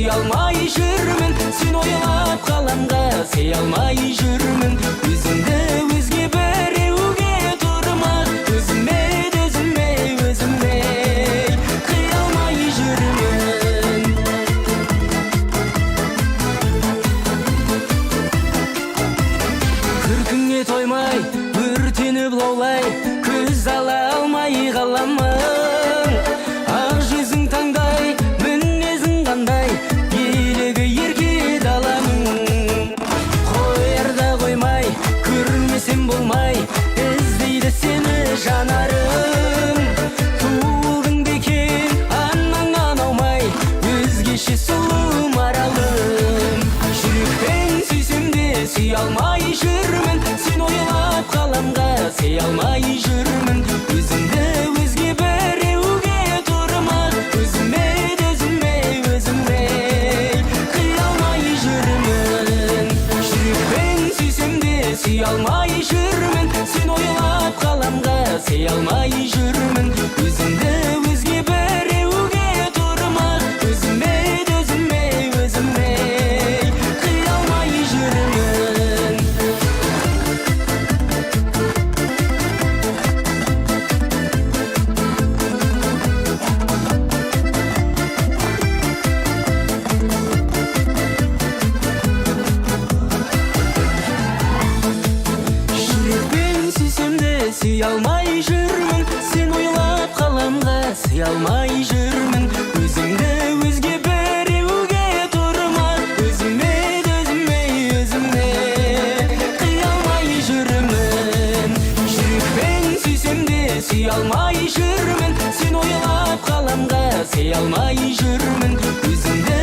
сүй алмай жүрмін. Сен ойлап қаламға сый алмай жүрмін. Өзіңді өзге біреуге тұрма, өзіме өзіме өзіме қия алмай жүрмін. Күркіңе тоймай, өртеніп лаулай, көз ала алмай қаламын. Ақ жүзің таңдай, мінезің қандай, елігі ерке даланың. Қояр да қоймай, көрмесем болмай, іздейді сені жанарым. Туылдың ба екен анаңнан аумай, өзгеше сұлу маралым. Жүрекпен сүйсем де сүй алмай жүрмін. Сен ойлап қаламға сый алмай жүрмін. Өзіңді өзге біреуге тұрма, өзіме өзіме өзіме қия алмай жүрмін. Жүрекпен сүйсем де сүй алмай жүрмін. Сен ойлап қаламға сый алмай жүрмін. Өзіңді өзге біреуге тұрма, өзіме өзіме өзіме қия алмай жүрмін. Жүрекпен сүйсем де сүй алмай жүрмін. Сен ойлап қаламға сый алмай жүрмін. Өзіңді өзге біреуге тұрма, өзіме өзіме өзіме қия алмай жүрмін. Жүрекпен сүйсем де сүй алмай жүрмін. Сен ойлап қаламға сый алмай жүрмін. Өзіңді